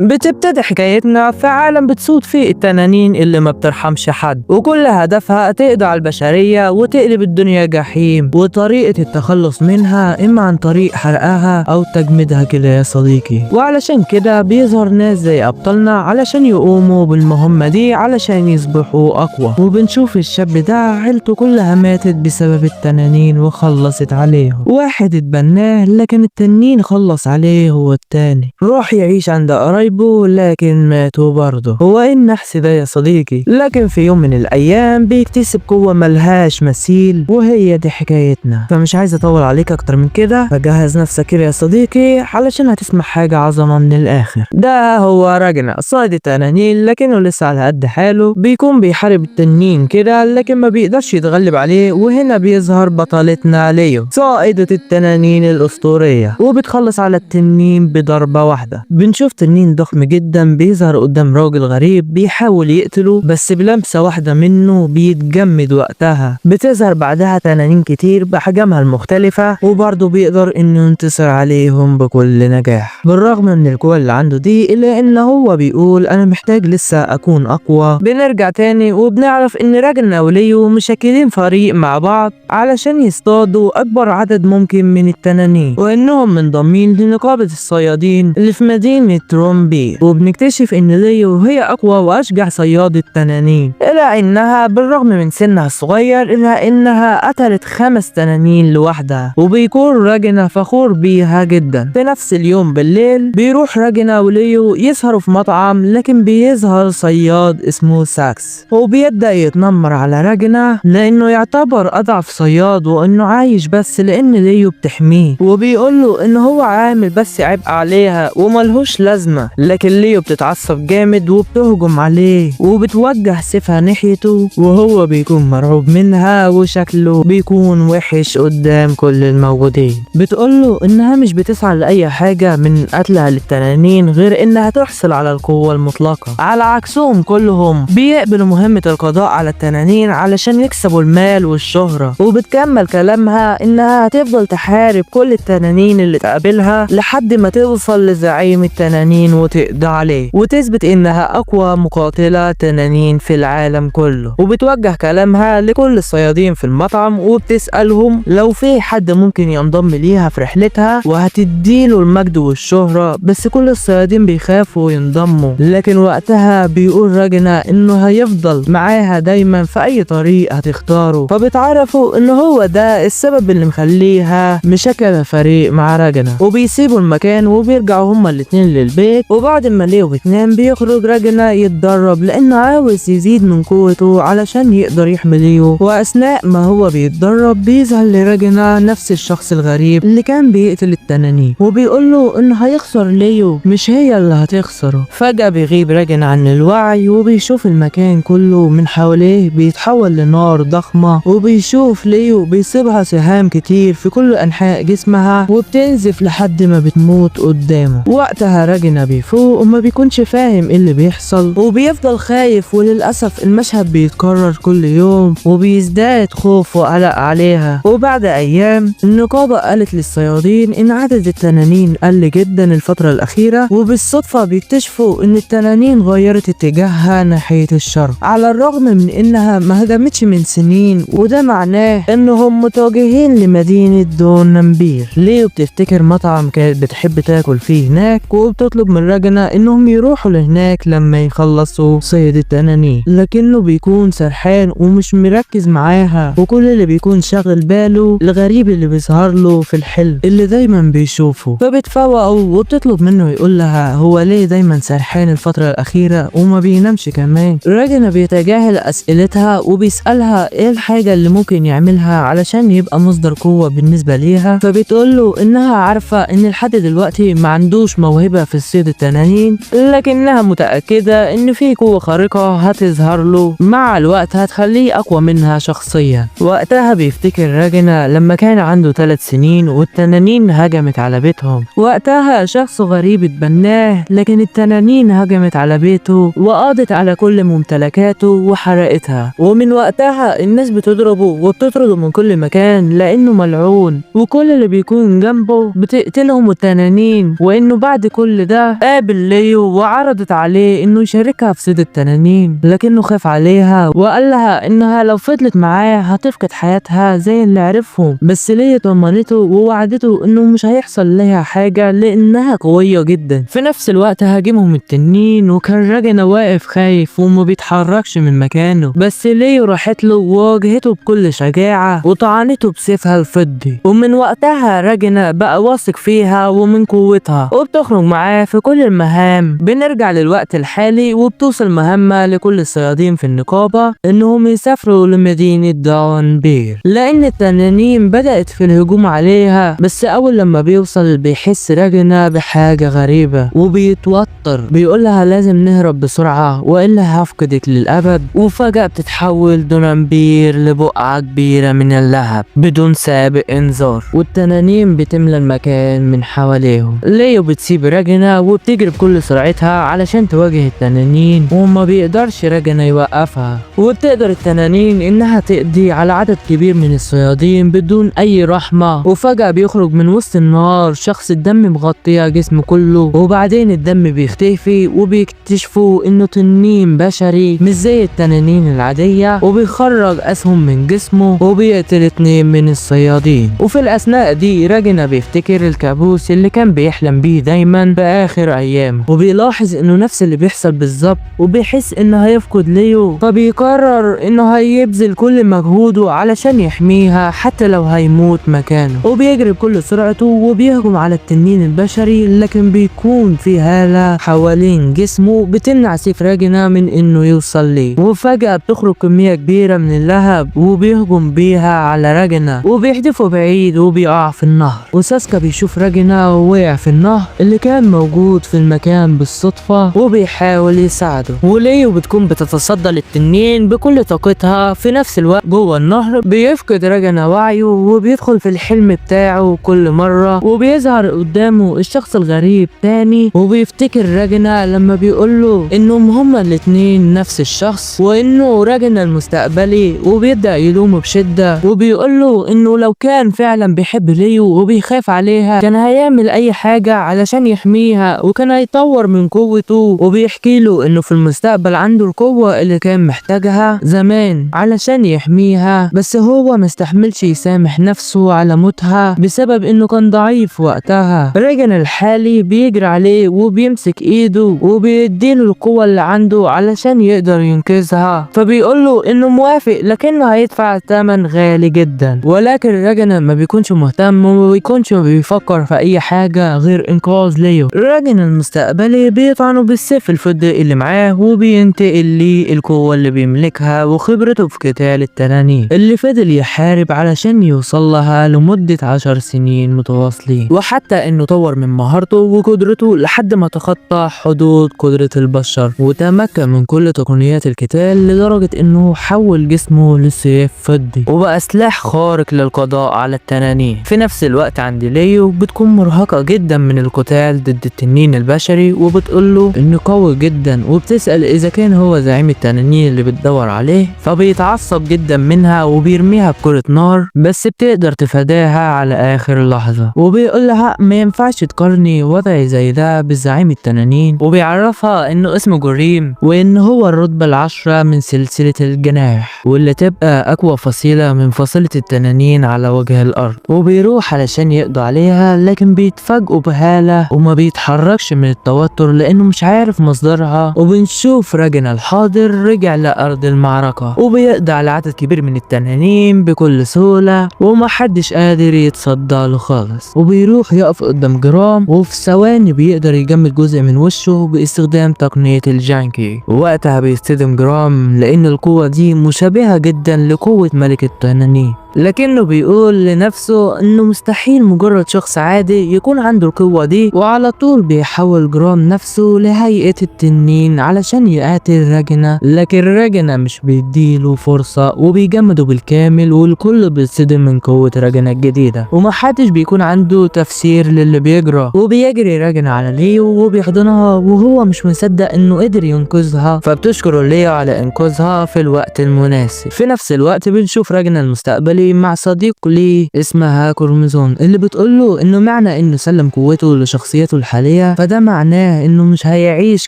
بتبتدي حكايتنا في عالم بتسود فيه التنانين اللي ما بترحمش حد، وكل هدفها تقضي على البشرية وتقلب الدنيا جحيم، وطريقة التخلص منها إما عن طريق حرقها أو تجميدها كده يا صديقي. وعلشان كده بيظهر ناس زي أبطالنا علشان يقوموا بالمهمة دي علشان يصبحوا أقوى. وبنشوف الشاب ده عيلته كلها ماتت بسبب التنانين وخلصت عليهم، واحد اتبناه لكن التنين خلص عليه هو التاني، راح يعيش عند قرايبه لكن ماتوا برضه. هو ايه النحس ده يا صديقي؟ لكن في يوم من الايام بيكتسب قوة ملهاش مثيل، وهي دي حكايتنا. فمش عايز اطول عليك اكتر من كده، فجهز نفسك كده يا صديقي علشان هتسمع حاجة عظمة من الاخر. ده هو راجنا صيد التنانين، لكنه لسه على قد حاله، بيكون بيحارب التنين كده لكن ما بيقدرش يتغلب عليه. وهنا بيظهر بطلتنا ليو صائدة التنانين الاسطورية، وبتخلص على التنين بضربة واحدة. بنشوف تنين ضخم جدا بيظهر قدام راجل غريب بيحاول يقتله، بس بلمسة واحدة منه بيتجمد وقتها. بتظهر بعدها تنانين كتير بأحجامها المختلفة، وبرضه بيقدر انه ينتصر عليهم بكل نجاح. بالرغم من القوة اللي عنده دي، الا ان هو بيقول انا محتاج لسه اكون اقوى. بنرجع تاني وبنعرف ان راجنا وليو مشكلين فريق مع بعض علشان يصطادوا اكبر عدد ممكن من التنانين، وانهم منضمين لنقابة الصيادين اللي في مدينة رومبي. وبنكتشف ان ليو هي اقوى واشجع صيادة تنانين، الا انها بالرغم من سنها الصغير الا انها قتلت 5 تنانين لوحدها، وبيكون راجنا فخور بيها جدا. في نفس اليوم بالليل بيروح راجنا وليو يسهروا في مطعم، لكن بيظهر صياد اسمه ساكس، وبيبدأ يتنمر على راجنا لانه يعتبر اضعف صياد وانه عايش بس لان ليو بتحميه، وبيقول له ان هو عامل بس عبء عليها وملهوش لازمة. لكن ليو بتتعصب جامد وبتهجم عليه وبتوجه سيفها ناحيته، وهو بيكون مرعوب منها وشكله بيكون وحش قدام كل الموجودين. بتقوله انها مش بتسعى لأي حاجة من قتلها للتنانين غير انها تحصل على القوة المطلقة، على عكسهم كلهم بيقبلوا مهمة القضاء على التنانين علشان يكسبوا المال والشهرة. وبتكمل كلامها انها هتفضل تحارب كل التنانين اللي تقابلها لحد ما توصل لزعيم التنانين وتقضي عليه، وتثبت انها اقوى مقاتلة تنانين في العالم كله. وبتوجه كلامها لكل الصيادين في المطعم وبتسألهم لو في حد ممكن ينضم ليها في رحلتها وهتديله المجد والشهرة، بس كل الصيادين بيخافوا ينضموا. لكن وقتها بيقول راجنا انه هيفضل معاها دايما في اي طريق هتختاره، فبتعرفوا ان هو ده السبب اللي مخليها مشكلة فريق مع راجنا. وبيسيبوا المكان وبيرجعوا هما الاتنين للبيت. وبعد ما ليو بتنام بيخرج راجنا يتدرب لانه عاوز يزيد من قوته علشان يقدر يحمي ليو. واثناء ما هو بيتدرب بيظهر لراجنا نفس الشخص الغريب اللي كان بيقتل التنانين، وبيقول له انه هيخسر ليو مش هي اللي هتخسره. فجأة بيغيب راجنا عن الوعي وبيشوف المكان كله من حواليه بيتحول لنار ضخمة، وبيشوف ليو بيصيبها سهام كتير في كل انحاء جسمها وبتنزف لحد ما بتموت قدامه. وقتها راجنا بيفوق وما بيكونش فاهم ايه اللي بيحصل وبيفضل خايف، وللأسف المشهد بيتكرر كل يوم وبيزداد خوف وقلق عليها. وبعد ايام النقابة قالت للصيادين ان عدد التنانين قل جدا الفترة الأخيرة، وبالصدفة بيكتشفوا ان التنانين غيرت اتجاهها ناحية الشرق على الرغم من انها ما هجمتش من سنين، وده معناه انهم متوجهين لمدينة دون نمبير. ليو بتفتكر مطعم كانت بتحب تاكل فيه هناك، وبتطلب من راجنا انهم يروحوا لهناك لما يخلصوا صيد التنانين، لكنه بيكون سرحان ومش مركز معاها، وكل اللي بيكون شاغل باله الغريب اللي بيظهر له في الحلم اللي دايما بيشوفه. فبتفوقه وبتطلب منه يقول لها هو ليه دايما سرحان الفترة الأخيرة وما بينامش كمان. راجنا بيتجاهل أسئلتها وبيسألها ايه الحاجة اللي ممكن يعملها علشان يبقى مصدر قوة بالنسبة ليها، فبتقول له انها عارفة ان لحد دلوقتي ما عندوش موهبة في الصيد التنانين، لكنها متأكدة ان في قوة خارقة هتظهر له مع الوقت هتخليه اقوى منها شخصيا. وقتها بيفتكر راجنا لما كان عنده 3 سنين والتنانين هجمت على بيتهم، وقتها شخص غريب اتبناه لكن التنانين هجمت على بيته وقضت على كل ممتلكاته وحرقتها، ومن وقتها الناس بتضربه وبتطرده من كل مكان لانه ملعون، وكل اللي بيكون جنبه بتقتلهم التنانين، وانه بعد كل ده بتقابل ليو وعرضت عليه انه يشاركها في صيد التنانين، لكنه خاف عليها وقال لها انها لو فضلت معاه هتفقد حياتها زي اللي عرفهم. بس ليو طمنته ووعدته انه مش هيحصل لها حاجة لانها قوية جدا. في نفس الوقت هاجمهم التنين، وكان راجنا واقف خايف وما بيتحركش من مكانه، بس ليو راحت له وواجهته بكل شجاعة وطعنته بسيفها الفضي. ومن وقتها راجنا بقى واثق فيها ومن قوتها، وبتخرج معاه في كل المهام. بنرجع للوقت الحالي، وبتوصل مهمة لكل الصيادين في النقابة انهم يسافروا لمدينة دانبير لان التنانين بدأت في الهجوم عليها. بس اول لما بيوصل بيحس راجنا بحاجة غريبة وبيتوتر، بيقولها لازم نهرب بسرعة والا هفقدك للأبد. وفجأة بتتحول دونامبير لبقعة كبيرة من اللهب بدون سابق انذار، والتنانين بتملى المكان من حواليهم. ليو بتسيب راجنا وبتجري بكل سرعتها علشان تواجه التنانين، وما بيقدرش راجنا يوقفها. وبتقدر التنانين انها تقضي على عدد كبير من الصيادين بدون اي رحمة. وفجأة بيخرج من وسط النار شخص الدم مغطية جسمه كله، وبعدين الدم بيختفي وبيكتشفوا انه تنين بشري مش زي التنانين العادية، وبيخرج اسهم من جسمه وبيقتل 2 من الصيادين. وفي الاثناء دي راجنا بيفتكر الكابوس اللي كان بيحلم بيه دايما في اخر ايامه، وبيلاحظ انه نفس اللي بيحصل بالظبط، وبيحس انه هيفقد ليو، فبيقرر انه هيبذل كل مجهوده علشان يحميها حتى لو هيموت مكانه. وبيجري بكل سرعته وبيهجم على التنين البشري، لكن بيكون في هالة حوالين جسمه بتمنع سيف راجنا من انه يوصل ليه. وفجأة بتخرج كمية كبيرة من اللهب وبيهجم بيها على راجنا وبيحدفه بعيد وبيقع في النهر. وساسكا بيشوف راجنا ووقع في النهر اللي كان موجود في المكان بالصدفة وبيحاول يساعده. وليو بتكون بتتصدى للتنين بكل طاقتها. في نفس الوقت جوه النهر بيفقد راجنا وعيه وبيدخل في الحلم بتاعه كل مرة، وبيظهر قدامه الشخص الغريب تاني، وبيفتكر راجنا لما بيقوله انهم هما الاتنين نفس الشخص وانه راجنا المستقبلي، وبيبدأ يلومه بشدة وبيقوله انه لو كان فعلا بيحب ليو وبيخاف عليها كان هيعمل اي حاجة علشان يحميها وكان هيطور من قوته. وبيحكي له انه في المستقبل عنده القوة اللي كان محتاجها زمان علشان يحميها، بس هو مستحملش يسامح نفسه على موتها بسبب انه كان ضعيف وقتها. راجنا الحالي بيجري عليه وبيمسك ايده وبيديله القوة اللي عنده علشان يقدر ينقذها، فبيقوله انه موافق لكنه هيدفع ثمن غالي جدا. ولكن راجنا ما بيكونش مهتم وما بيكونش بيفكر في اي حاجة غير انقاذ ليو. راجنا المستقبلي بيطعنه بالسيف الفضي اللي معاه وبينتقل ليه القوة اللي بيملكها وخبرته في قتال التنانين اللي فضل يحارب علشان يوصل لها لمدة 10 سنين متواصلين، وحتى انه طور من مهارته وقدرته لحد ما تخطى حدود قدرة البشر وتمكن من كل تقنيات القتال لدرجة انه حول جسمه لسيف فضي وبقى سلاح خارق للقضاء على التنانين. في نفس الوقت عند ليو بتكون مرهقة جدا من القتال ضد التنين البشري، وبتقوله انه قوي جدا، وبتسأل اذا كان هو زعيم التنانين اللي بتدور عليه، فبيتعصب جدا منها وبيرميها بكرة نار، بس بتقدر تفاداها على اخر لحظة. وبيقول لها ما ينفعش تقارني وضعي زي ده بالزعيم التنانين، وبيعرفها انه اسمه جوريم وان هو الرتبة 10 من سلسلة الجناح واللي تبقى اقوى فصيلة من فصيلة التنانين على وجه الارض. وبيروح علشان يقضوا عليها، لكن بيتفاجئوا بهالة وما بيتحركش من التوتر لانه مش عارف مصدرها. وبنشوف راجنا الحاضر رجع لارض المعركة وبيقضي على عدد كبير من التنانين بكل سهولة ومحدش قادر يتصدى له خالص. وبيروح يقف قدام جرام وفي ثواني بيقدر يجمد جزء من وشه باستخدام تقنية الجانكي. ووقتها بيصطدم جرام لان القوة دي مشابهة جدا لقوة ملك التنانين، لكنه بيقول لنفسه انه مستحيل مجرد شخص عادي يكون عنده القوة دي. وعلى طول بيحول جرام نفسه لهيئة التنين علشان يقاتل راجنا، لكن راجنا مش بيديله فرصة وبيجمده بالكامل، والكل بيتصدم من قوة راجنا الجديدة ومحدش بيكون عنده تفسير للي بيجرى. وبيجري راجنا على ليو وبيحضنها وهو مش مصدق انه قدر ينقذها، فبتشكره ليو على انقاذها في الوقت المناسب. في نفس الوقت بنشوف راجنا المستقبلي الحالي مع صديق ليه اسمها كروموزون، اللي بتقوله انه معنى انه سلم قوته لشخصيته الحالية فده معناه انه مش هيعيش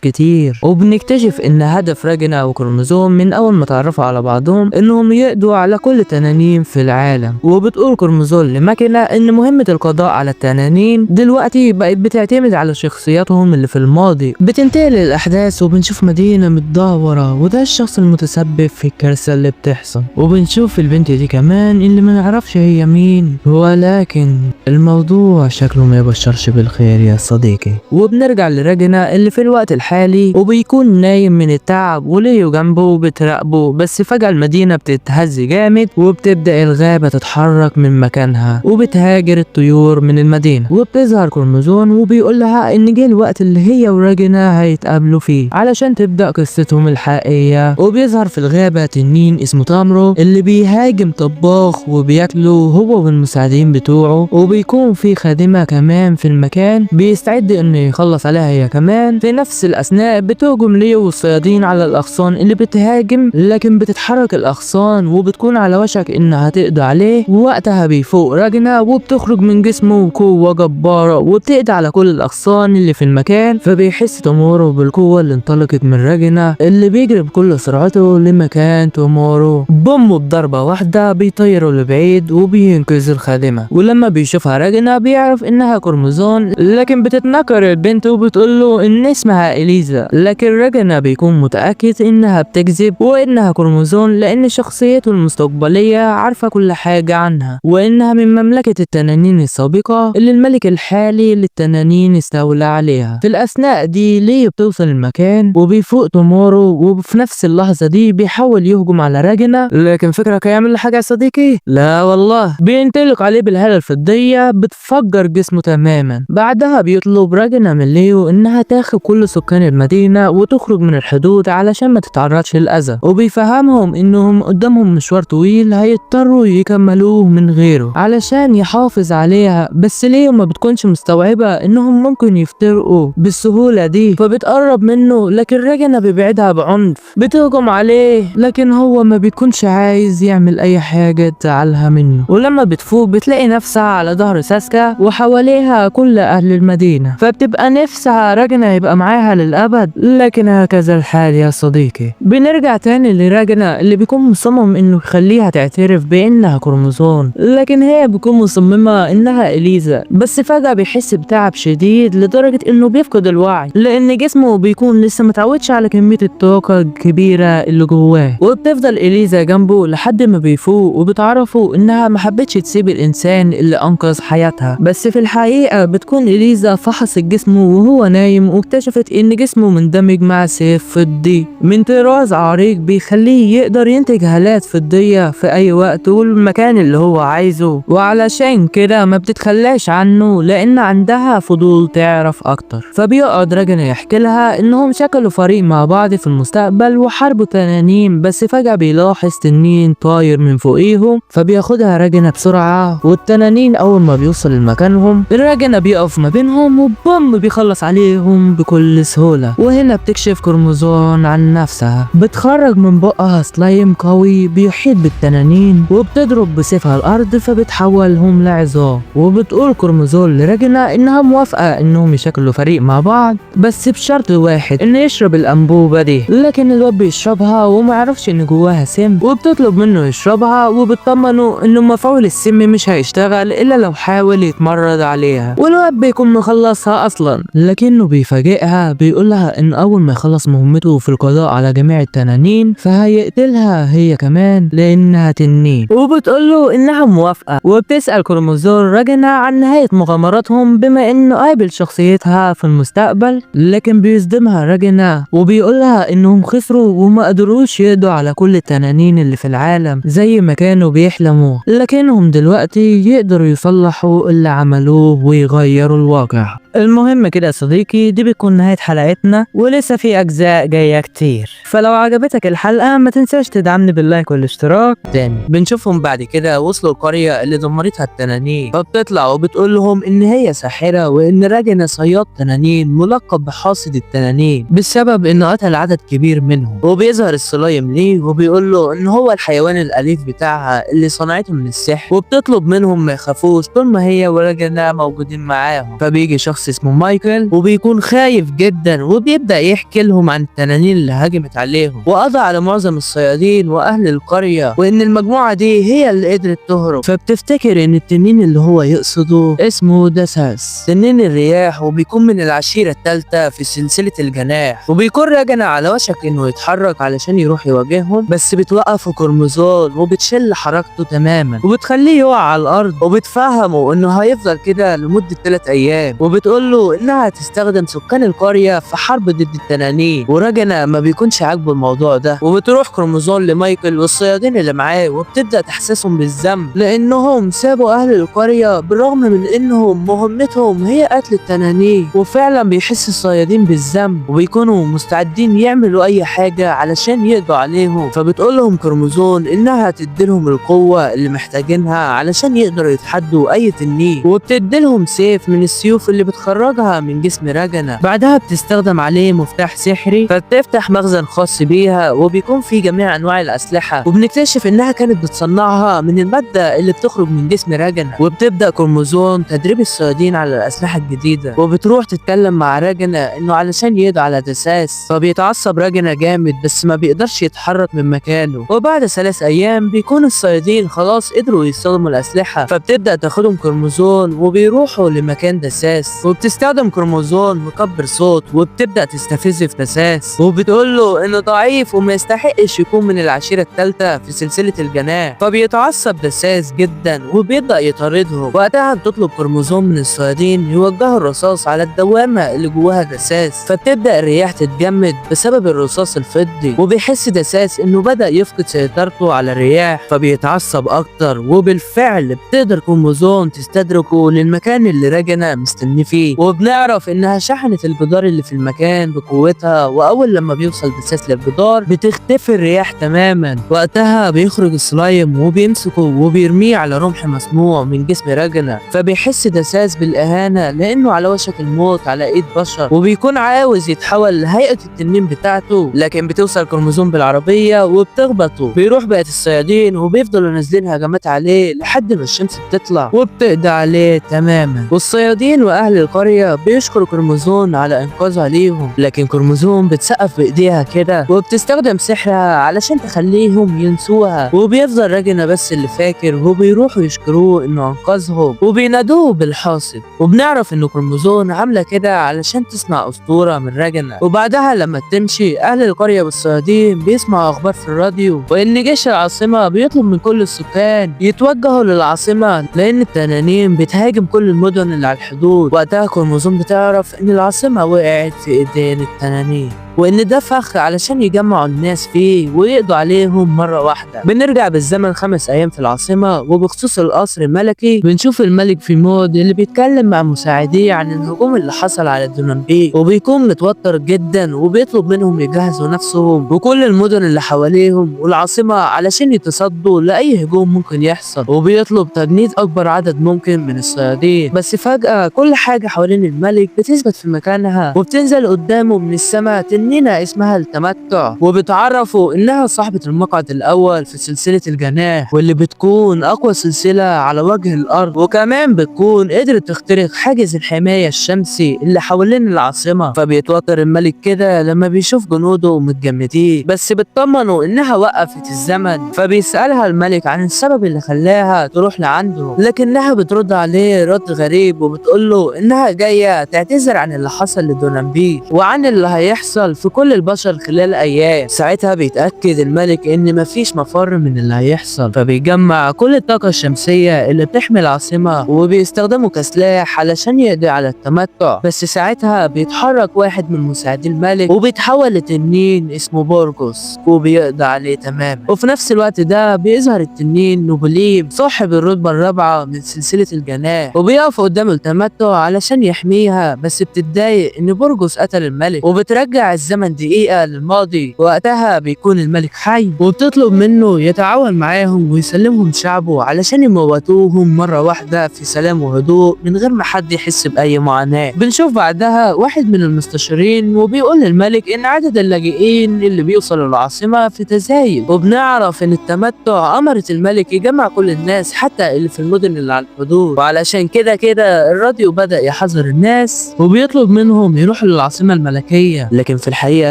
كتير. وبنكتشف ان هدف راجنا وكروموزون من اول ما تعرفوا على بعضهم انهم يقضوا على كل التنانين في العالم. وبتقول كروموزون لماكينة ان مهمة القضاء على التنانين دلوقتي بقت بتعتمد على شخصياتهم اللي في الماضي. بتنتقل الاحداث وبنشوف مدينة متدهورة، وده الشخص المتسبب في الكارثة اللي بتحصل. وبنشوف البنت دي كمان اللي ما نعرفش هي مين، ولكن الموضوع شكله ما يبشرش بالخير يا صديقي. وبنرجع لراجنا اللي في الوقت الحالي وبيكون نايم من التعب، وليو جنبه بتراقبه، بس فجأة المدينة بتتهز جامد وبتبدأ الغابة تتحرك من مكانها وبتهاجر الطيور من المدينة. وبتظهر كروموزون وبيقول لها ان جه الوقت اللي هي وراجنا هيتقابلوا فيه علشان تبدأ قصتهم الحقيقية. وبيظهر في الغابة تنين اسمه تامرو اللي بيهاجم طباخ وبياكله هو والمساعدين بتوعه، وبيكون في خادمة كمان في المكان بيستعد انه يخلص عليها هي كمان. في نفس الاثناء بتهجم ليو والصيادين على الاغصان اللي بتهاجم، لكن بتتحرك الاغصان وبتكون على وشك انها تقضي عليه. ووقتها بيفوق راجنا وبتخرج من جسمه قوة جبارة وبتقضي على كل الاغصان اللي في المكان. فبيحس تومورو بالقوة اللي انطلقت من راجنا اللي بيجري بكل سرعته لمكان تومورو، بوم بضربة واحدة بيطيره لبعيد وبينقذ الخادمة. ولما بيشوفها راجنا بيعرف انها كروموزون، لكن بتتنكر البنت وبتقول له ان اسمها اليزا، لكن راجنا بيكون متأكد انها بتكذب وانها كروموزون لان شخصيته المستقبلية عارفة كل حاجة عنها، وانها من مملكة التنانين السابقة اللي الملك الحالي للتنانين استولى عليها. في الاثناء دي ليه بتوصل المكان وبيفوق تومورو، وفي نفس اللحظة دي بيحاول يهجم على راجنا، لكن فكرك هيعمل حاجة يا صديقي؟ لا والله، بينطلق عليه بالهالة الفضية بتفجر جسمه تماما. بعدها بيطلب راجنا من ليو انها تاخد كل سكان المدينة وتخرج من الحدود علشان ما تتعرضش للأذى، وبيفهمهم انهم قدامهم مشوار طويل هيضطروا يكملوه من غيره علشان يحافظ عليها. بس ليو ما بتكونش مستوعبة انهم ممكن يفترقوا بالسهولة دي، فبتقرب منه لكن راجنا بيبعدها بعنف، بتهجم عليه لكن هو ما بيكونش عايز يعمل اي حاجة تزعلها منه. ولما بتفوق بتلاقي نفسها على ظهر ساسكا وحواليها كل اهل المدينة، فبتبقى نفسها راجنا يبقى معاها للابد، لكن هكذا الحال يا صديقي. بنرجع تاني لراجنا اللي بيكون مصمم انه يخليها تعترف بانها كروموزون، لكن هي بتكون مصممة انها اليزا. بس فجأة بيحس بتعب شديد لدرجة انه بيفقد الوعي لان جسمه بيكون لسه متعودش على كمية الطاقة الكبيرة اللي جواه. وبتفضل اليزا جنبه لحد ما بيفوق وبتعرفوا انها ما حبتش تسيب الانسان اللي انقذ حياتها، بس في الحقيقة بتكون اليزا فحصت جسمه وهو نايم واكتشفت ان جسمه مندمج مع سيف فضي من طراز عريق بيخليه يقدر ينتج هالات فضية في اي وقت والمكان اللي هو عايزه، وعلشان كده ما بتتخلاش عنه لان عندها فضول تعرف اكتر. فبيقعد راجنا يحكي لها انهم شكلوا فريق مع بعض في المستقبل وحاربوا تنانين، بس فجأة بيلاحظ تنين طاير من فوقيهم فبياخدها راجنا بسرعة، والتنانين اول ما بيوصل لمكانهم راجنا بيقف ما بينهم وبوم بيخلص عليهم بكل سهولة. وهنا بتكشف كروموزون عن نفسها، بتخرج من بقها سلايم قوي بيحيط بالتنانين وبتضرب بسيفها الارض فبتحولهم لعظام. وبتقول كروموزون لراجنا انها موافقة انهم يشكلوا فريق مع بعض بس بشرط واحد، انه يشرب الانبوبة دي، لكن الواد بيشربها ومعرفش ان جواها سم، وبتطلب منه يشربها وبتطمنه انه مفعول السم مش هيشتغل الا لو حاول يتمرد عليها، والواد بيكون مخلصها اصلا. لكنه بيفاجئها بيقولها ان اول ما يخلص مهمته في القضاء على جميع التنانين فهيقتلها هي كمان لانها تنين، وبتقوله انها موافقة. وبتسأل كروموزون راجنا عن نهاية مغامراتهم بما انه قابل شخصيتها في المستقبل، لكن بيصدمها راجنا وبيقولها انهم خسروا وما قدروش يقضوا على كل التنانين اللي في العالم زي ما كانوا بيحلموا، لكنهم دلوقتي يقدروا يصلحوا اللي عملوه ويغيروا الواقع. المهم كده يا صديقي، دي بتكون نهاية حلقتنا، ولسه في اجزاء جاية كتير. فلو عجبتك الحلقة ما تنساش تدعمني بال like والاشتراك. تاني بنشوفهم بعد كده وصلوا القرية اللي دمرتها التنانين، فبتطلع وبتقول لهم ان هي ساحرة وان راجنا صياد تنانين ملقب بحاصد التنانين بسبب انه قتل عدد كبير منهم. وبيظهر السلايم ليه وبيقول له ان هو الحيوان الاليف بتاعها اللي صنعته من السحر، وبتطلب منهم ما يخافوش طول ما هي وراجنا موجودين معاهم. فبيجي شخص اسمه مايكل وبيكون خايف جدا، وبيبدأ يحكي لهم عن التنانين اللي هجمت عليهم وقضى على معظم الصيادين واهل القرية، وان المجموعة دي هي اللي قدرت تهرب. فبتفتكر ان التنين اللي هو يقصده اسمه داساس، تنين الرياح، وبيكون من العشيرة الثالثة في سلسلة الجناح. وبيكون راجنا على وشك انه يتحرك علشان يروح يواجههم، بس بتوقفه كرموزون وبتشل حركته تماما وبتخليه يقع على الارض، وبتفهمه انه هيفضل كده لمدة 3 ايام، وبتقول له انها هتستخدم سكان القرية في حرب ضد التنانين. وراجنا ما بيكونش عاجبه الموضوع ده، وبتروح كروموزون لمايكل والصيادين اللي معاه وبتبدأ تحسسهم بالذنب لانهم سابوا اهل القرية بالرغم من انهم مهمتهم هي قتل التنانين. وفعلا بيحس الصيادين بالذنب وبيكونوا مستعدين يعملوا اي حاجة علشان يقضوا عليهم. فبتقول لهم كروموزون انها تديلهم القوة اللي محتاجينها علشان يقدروا يتحدوا اي تنين، وبتديلهم سيف من السيوف اللي بتخرجها من جسم راجنا. بعدها بتستخدم عليه مفتاح سحري فبتفتح مخزن خاص بيها وبيكون فيه جميع انواع الاسلحة، وبنكتشف انها كانت بتصنعها من المادة اللي بتخرج من جسم راجنا. وبتبدأ كروموزون تدريب الصيادين على الاسلحة الجديدة، وبتروح تتكلم مع راجنا انه علشان يقضي على دساس. فبيتعصب راجنا جامد بس ما بيقدرش يتحرك من مكانه. وبعد 3 ايام بيكون الصيادين خلاص قدروا يستخدموا الاسلحة، فبتبدأ تاخدهم كروموزون وبيروحوا لمكان دساس. وبتستخدم كروموزون مكبر صوت وبتبدأ تستفز في دساس وبتقول له انه ضعيف وما يستحقش يكون من العشيرة الثالثة في سلسلة الجناح. فبيتعصب دساس جدا وبيبدأ يطاردهم. وقتها بتطلب كروموزون من الصيادين يوجهوا الرصاص على الدوامة اللي جواها دساس، فبتبدأ الرياح تتجمد بسبب الرصاص الفضي، وبيحس دساس انه بدأ يفقد سيطرته على الرياح فبيتعصب اكتر. وبالفعل بتقدر كروموزون تستدركه للمكان اللي راجنا مستني فيه، وبنعرف انها شحنت الجدار اللي في المكان بقوتها. واول لما بيوصل دساس للجدار بتختفي الرياح تماما. وقتها بيخرج السلايم وبيمسكه وبيرميه على رمح مصنوع من جسم راجنا، فبيحس دساس بالاهانه لانه على وشك الموت على ايد بشر، وبيكون عاوز يتحول لهيئة التنين بتاعته، لكن بتوصل كروموزون بالعربية وبتخبطه. بيروح بقية الصيادين وبيفضلوا نازلين هجمات عليه لحد ما الشمس بتطلع وبتقضي عليه تماما. والصيادين واهل القرية بيشكروا كروموزون على انقاذها ليهم، لكن كروموزون بتسقف بايديها كده وبتستخدم سحرها علشان تخليهم ينسوها، وبيفضل راجنا بس اللي فاكر، وبيروحوا يشكروه انه انقذهم وبينادوه بالحاصد. وبنعرف ان كروموزون عامله كده علشان تصنع اسطورة من راجنا. وبعدها لما تمشي اهل القرية والصيادين بيسمعوا اخبار في الراديو وان جيش العاصمة بيطلب من كل السكان يتوجهوا للعاصمه لان التنانين بتهاجم كل المدن اللي على الحدود. وقتها كروموزون بتعرف ان العاصمة وقعت في ايدين التنانين، وان ده فخ علشان يجمعوا الناس فيه ويقضوا عليهم مرة واحدة. بنرجع بالزمن 5 ايام في العاصمة، وبخصوص القصر الملكي بنشوف الملك فيمود اللي بيتكلم مع مساعديه عن الهجوم اللي حصل على الدونامبي، وبيكون متوتر جدا وبيطلب منهم يجهزوا نفسهم وكل المدن اللي حواليهم والعاصمة علشان يتصدوا لأي هجوم ممكن يحصل، وبيطلب تجنيد أكبر عدد ممكن من الصيادين. بس فجأة كل حاجة حوالين الملك بتثبت في مكانها، وبتنزل قدامه من السماء تنينة اسمها التمتع، وبتعرفوا انها صاحبة المقعد الاول في سلسلة الجناح واللي بتكون اقوى سلسلة على وجه الارض، وكمان بتكون قدرت تخترق حاجز الحماية الشمسي اللي حوالين العاصمة. فبيتوتر الملك كده لما بيشوف جنوده متجمدين، بس بتطمنوا انها وقفت الزمن. فبيسألها الملك عن السبب اللي خلاها تروح لعنده، لكنها بترد عليه رد غريب وبتقول له انها جاية تعتذر عن اللي حصل لدونامبي وعن اللي هيحصل هيحصل في كل البشر خلال ايام. ساعتها بيتأكد الملك ان مفيش مفر من اللي هيحصل، فبيجمع كل الطاقة الشمسية اللي بتحمي العاصمة وبيستخدمه كسلاح علشان يقضي على التمتع. بس ساعتها بيتحرك واحد من مساعدي الملك وبيتحول لتنين اسمه بورجوس وبيقضي عليه تماما. وفي نفس الوقت ده بيظهر التنين نوبليم صاحب الرتبة الرابعة من سلسلة الجناح، وبيقف قدام التمتع علشان يحميها. بس بتتضايق ان بورجوس قتل الملك وبترجع الزمن دقيقة للماضي، وقتها بيكون الملك حي، وبتطلب منه يتعاون معاهم ويسلمهم شعبه علشان يموتوهم مرة واحدة في سلام وهدوء من غير ما حد يحس بأي معاناة. بنشوف بعدها واحد من المستشارين وبيقول للملك ان عدد اللاجئين اللي بيوصلوا العاصمة في تزايد، وبنعرف ان التمتع امرت الملك يجمع كل الناس حتى اللي في المدن اللي على الحدود، وعلشان كده الراديو بدأ يحذر الناس وبيطلب منهم يروحوا للعاصمة الملكية. لكن في الحقيقة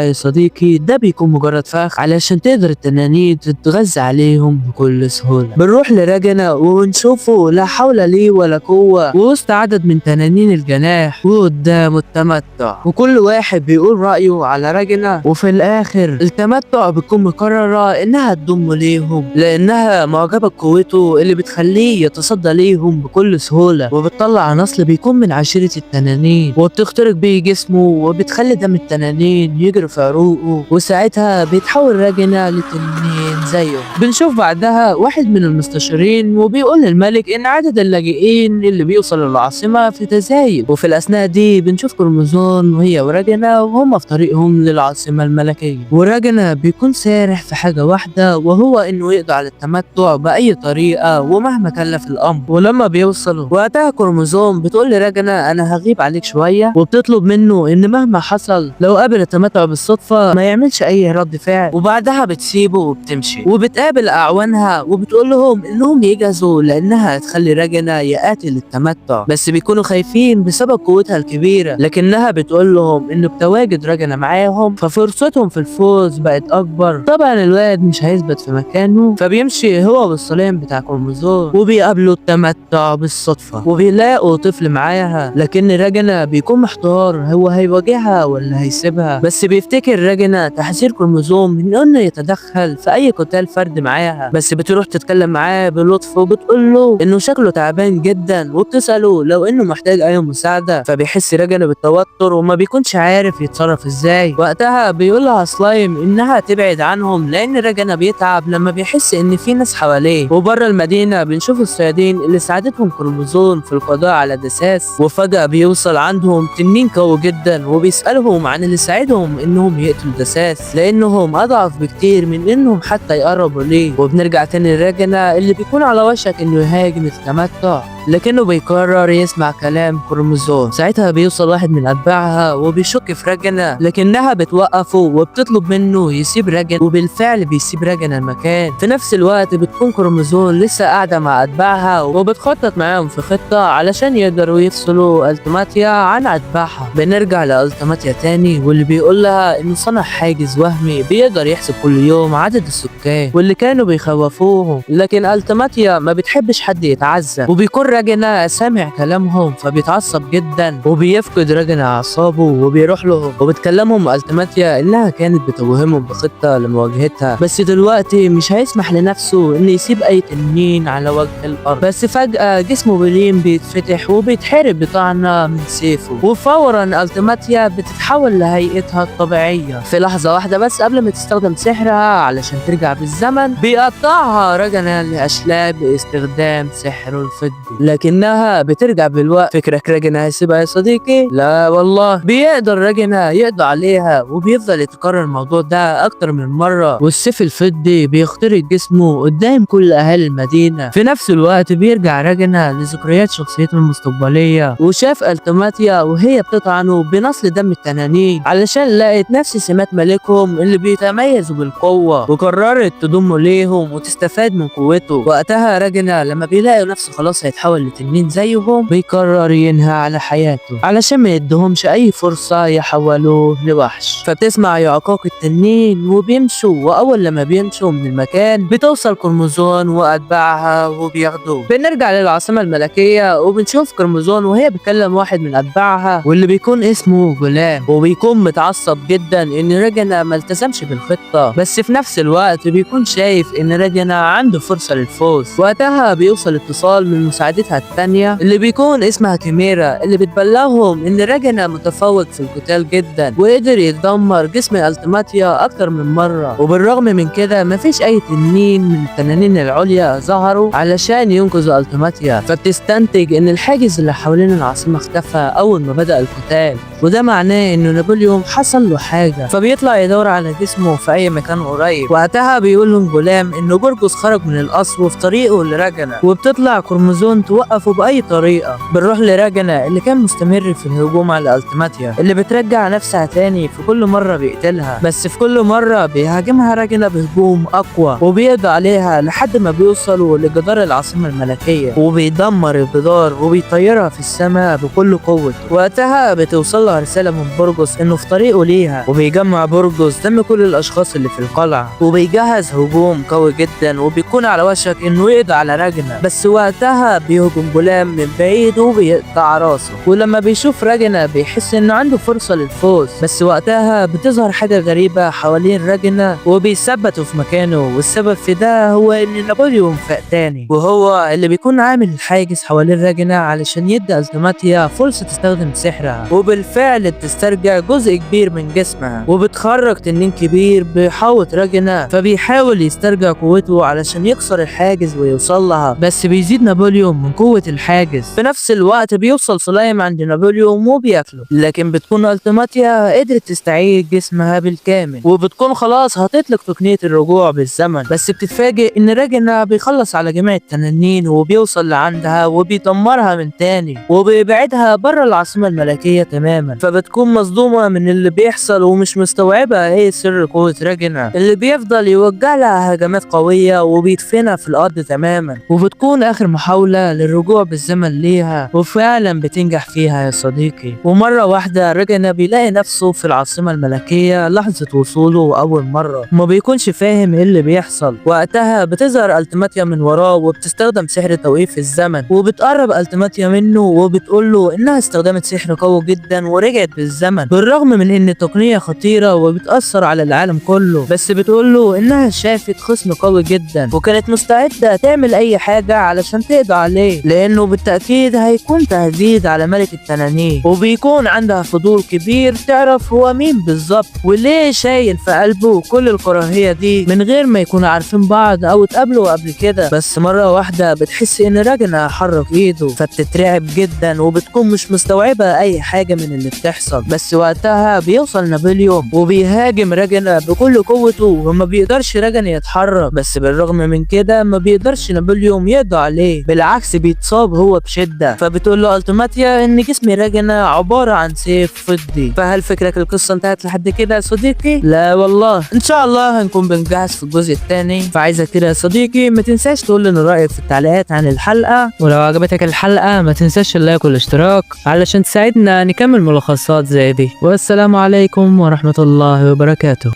يا صديقي ده بيكون مجرد فخ علشان تقدر التنانين تتغذى عليهم بكل سهولة. بنروح لراجنا ونشوفه لا حول ليه ولا قوة ووسط عدد من تنانين الجناح وقدامه التمتع، وكل واحد بيقول رأيه على راجنا. وفي الآخر التمتع بتكون مقررة إنها تضمه ليهم لأنها معجبة بقوته اللي بتخليه يتصدى ليهم بكل سهولة، وبتطلع نسل بيكون من عشيرة التنانين وبتخترق بيه جسمه وبتخلي دم التنانين يجري في عروقه، وساعتها بيتحول راجنا لتنين زيه. بنشوف بعدها واحد من المستشارين وبيقول للملك ان عدد اللاجئين اللي بيوصلوا للعاصمة في تزايد. وفي الاثناء دي بنشوف كروموزون وهي وراجنا وهم في طريقهم للعاصمة الملكية، وراجنا بيكون سارح في حاجة واحدة وهو انه يقضي على التمتع بأي طريقة ومهما كلف الامر. ولما بيوصلوا وقتها كروموزوم بتقول لراجنا انا هغيب عليك شوية، وبتطلب منه ان مهما حصل لو قابل التمتع بالصدفة ما يعملش اي رد فعل. وبعدها بتسيبه وبتمشي، وبتقابل اعوانها وبتقول لهم انهم يجهزوا لانها هتخلي راجنا يقاتل التمتع، بس بيكونوا خايفين بسبب قوتها الكبيرة، لكنها بتقول لهم انه بتواجد راجنا معاهم ففرصتهم في الفوز بقت اكبر. طبعا الواد مش هيثبت في مكانه، فبيمشي هو والصليم بتاع كروموزوم وبيقابلوا التمتع بالصدفة وبيلاقوا طفل معاها، لكن راجنا بيكون محتار هو هيواجهها ولا هيسيبها. بس بيفتكر راجنا تحذير كروموزوم من انه يتدخل في اي قتال فرد معاها، بس بتروح تتكلم معاه بلطف وبتقول له انه شكله تعبان جدا، وبتساله لو انه محتاج اي مساعدة. فبيحس راجنا بالتوتر وما بيكونش عارف يتصرف ازاي. وقتها بيقول لها سلايم انها تبعد عنهم لان راجنا بيتعب لما بيحس ان في ناس حواليه. وبره المدينة بنشوف الصيادين اللي ساعدتهم كروموزوم في القضاء على دساس، وفجأة بيوصل عندهم تنين قوي جدا وبيسألهم عن اللي ساعدهم انهم يقتلوا دساس لانهم اضعف بكتير من انهم حتى يقربوا ليه. وبنرجع تاني لراجنا اللي بيكون على وشك انه يهاجم التمتع، لكنه بيقرر يسمع كلام كروموزوم. ساعتها بيوصل واحد من اتباعها وبيشك في راجنا، لكنها بتوقفه وبتطلب منه يسيب راجنا، وبالفعل بيسيب راجنا المكان. في نفس الوقت بتكون كروموزوم لسه قاعدة مع اتباعها وبتخطط معاهم في خطه علشان يقدروا يفصلوا التماتيا عن اتباعها. بنرجع لالتماتيا تاني واللي بيقول لها انه صنع حاجز وهمي بيقدر يحسب كل يوم عدد السكان واللي كانوا بيخوفوهم، لكن التماتيا ما بتحبش حد يتعذب، وبيكون راجنا سامع كلامهم فبيتعصب جدا وبيفقد راجنا اعصابه وبيروح لهم. وبتكلمهم التماتيا انها كانت بتوهمهم بخطه لمواجهتها، بس دلوقتي مش هيسمح لنفسه انه يسيب اي تنين على وجه الارض. بس فجأة جسمه بليم بيتفتح وبيتحرق بطعنة من سيفه، وفورا التماتيا بتتحول لهيئتها الطبيعية في لحظة واحدة. بس قبل ما تستخدم سحرها علشان ترجع بالزمن بيقطعها راجنا لأشلاء باستخدام سحره الفضي، لكنها بترجع بالوقت. فكرك راجنا هيسيبها يا صديقي؟ لا والله، بيقدر راجنا يقضي عليها وبيفضل يتكرر الموضوع ده اكتر من مرة، والسيف الفضي بيخترق جسمه قدام كل اهالي المدينة. في نفس الوقت بيرجع راجنا لذكريات شخصيته المستقبلية، وشاف التماتيا وهي بتطعنه بنصل دم التنانين علشان لقت نفس سمات ملكهم اللي بيتميزوا بالقوة، وقررت تضمه ليهم وتستفاد من قوته. وقتها راجنا لما بيلاقي نفسه خلاص هيتحول يتحول لتنين زيهم بيقرر ينهى على حياته علشان ما يدهمش اي فرصة يحولوه لوحش. فبتسمع يعقاق التنين وبيمشوا، واول لما بيمشوا من المكان بتوصل قرمزون واتباعها وبياخدوه. بنرجع للعاصمة الملكية وبنشوف قرمزون وهي بتكلم واحد من اتباعها واللي بيكون اسمه جولام، وبيكون متعصب جدا ان راجنا ما التزمش بالخطة، بس في نفس الوقت بيكون شايف ان راجنا عنده فرصة للفوز. وقتها بيوصل اتصال من مساعدتها الثانية اللي بيكون اسمها كيميرا، اللي بتبلغهم ان راجنا متفوق في القتال جدا وقدر يدمر جسم التماتيا اكتر من مرة، وبالرغم من كده مفيش اي تنين من التنانين العليا ظهروا علشان ينقذوا التماتيا. فبتستنتج ان الحاجز اللي حوالين العاصمة اختفى اول ما بدأ القتال، وده معناه انه نابليون حصل له حاجة، فبيطلع يدور على جسمه في اي مكان قريب. وقتها بيقول لهم جولام انه جورجوس خرج من القصر وفي طريقه لراجنا، وبتطلع قرمزون توقفه باي طريقة. بنروح لراجنا اللي كان مستمر في الهجوم على التماتيا اللي بترجع نفسها تاني في كل مرة بيقتلها، بس في كل مرة بيهاجمها راجنا بهجوم اقوى وبيقضي عليها لحد ما بيوصلوا لجدار العاصمة الملكية، وبيدمر الجدار وبيطيرها في السماء بكل قوته. وقتها بتوصل لها رسالة من برجس انه في طريقه ليها، وبيجمع برجس دم كل الاشخاص اللي في القلعة وبيجهز هجوم قوي جدا، وبيكون على وشك انه يقضي على راجنا، بس وقتها بيهجم جولام من بعيد وبيقطع راسه. ولما بيشوف راجنا بيحس انه عنده فرصة للفوز، بس وقتها بتظهر حاجة غريبة حوالين راجنا وبيثبته في مكانه، والسبب في ده هو ان نابليون فاق تاني، وهو اللي بيكون عامل الحاجز حوالين راجنا علشان يدي التماتيا فرصة تستخدم سحرها، وبالفعل بتسترجع جزء كبير من جسمها وبتخرج تنين كبير بيحاوط راجنا، فبيحاول يسترجع قوته علشان يكسر الحاجز ويوصل لها، بس بيزيد نابليون من قوة الحاجز. في نفس الوقت بيوصل سلايم عند نابليون وبياكله، لكن بتكون التماتيا قدرت تستعيد جسمها بالكامل، وبتكون خلاص هتطلق تقنية الرجوع بالزمن، بس بتتفاجئ ان راجنا بيخلص على جميع التنانين وبيوصل لعندها وبيدمرها من تاني وبيبعدها بره العاصمة الملكية تماما. فبتكون مصدومة من اللي بيحصل ومش مستوعبة ايه سر قوة راجنا اللي بيفضل يوجه لها هجمات قوية وبيدفنها في الارض تماما، وبتكون اخر محاولة للرجوع بالزمن ليها، وفعلا بتنجح فيها يا صديقي. ومرة واحدة راجنا بيلاقي نفسه في العاصمة الملكية لحظة وصوله أول مرة، وما بيكونش فاهم ايه اللي بيحصل. وقتها بتظهر التماتيا من وراه وبتستخدم سحر توقيف الزمن، وبتقرب التماتيا منه وبتقول له انها استخدمت سحر قوي جدا ورجعت بالزمن، بالرغم من ان التقنية خطيرة وبتأثر على العالم كله، بس بتقول له انها شافت خصم قوي جدا وكانت مستعدة تعمل اي حاجة علشان تقضي عليه، لانه بالتأكيد هيكون تهديد على ملك التنانين، وبيكون عندها فضول كبير تعرف هو مين بالظبط وليه شايل في قلبه كل الكراهية دي من غير ما يكونوا عارفين بعض او اتقابلوا قبل كده. بس مرة واحدة بتحس ان راجنا حرك ايده، فبتترعب جدا وبتكون مش مستوعبة اي حاجة من اللي بتحصل. بس وقتها بيوصل نابليون وبيهاجم راجنا بكل قوته وما بيقدرش راجنا يتحرك، بس بالرغم من كده ما بيقدرش نابليون يقضي عليه، بالعكس بيتصاب هو بشدة. فبتقول له التماتيا ان جسم راجنا عبارة عن سيف فضي. فهل فكرك القصة انتهت لحد كده يا صديقي؟ لا والله، ان شاء الله هنكون بنجهز في الجزء الثاني. فعايزك كده يا صديقي ما تنساش تقول لنا رأيك في التعليقات عن الحلقة، ولو عجبتك الحلقة ما تنساش اللايك والاشتراك علشان تساعدنا نكمل ملخصات زي دي. والسلام عليكم ورحمة الله وبركاته.